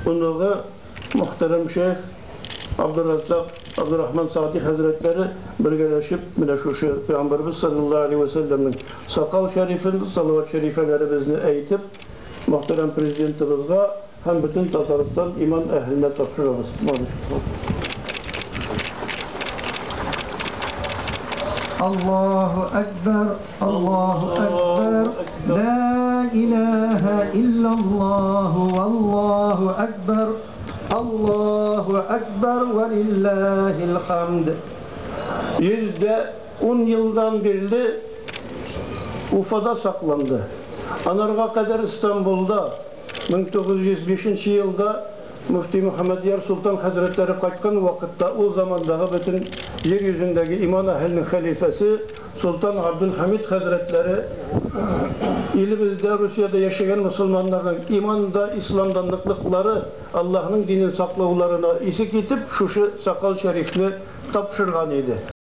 оныгы мөхтәрәм шәех Абдурраззак Абдурахман Саади хәзрәтләре бергәләшеп менә шушы Пәйгамбәребез салләллаһу алейһи вә сәлләмнең сакал шәрифен, салават шәрифәләребезне әйтеп, мөхтәрәм Президентыбызга һәм бөтен Татарстан иман әһеленә тапшырабыз. Аллаһу әкбәр, Аллаһу әкбәр, лә илаһә иллаллаһу, валлаһу әкбәр, Аллаһу әкбәр, вә лиллаһил хәмд. 110 елдан бирле Уфада сакланды. Анарга кадәр Истанбулда 1905 елда мөфти Мөхәммәдьяр Солтан хәзрәтләре кайткан вакытта ул замандагы бөтен җир йөзендәге иман әһеленең хәлифәсе Солтан Абдулхамид хәзрәтләре илебездә, Русиядә яшәгән мөселманнарның иманда, исламда ныклыклары, Аллаһның динен саклауларына исе китеп, шушы сакал шәрифне тапшырган иде.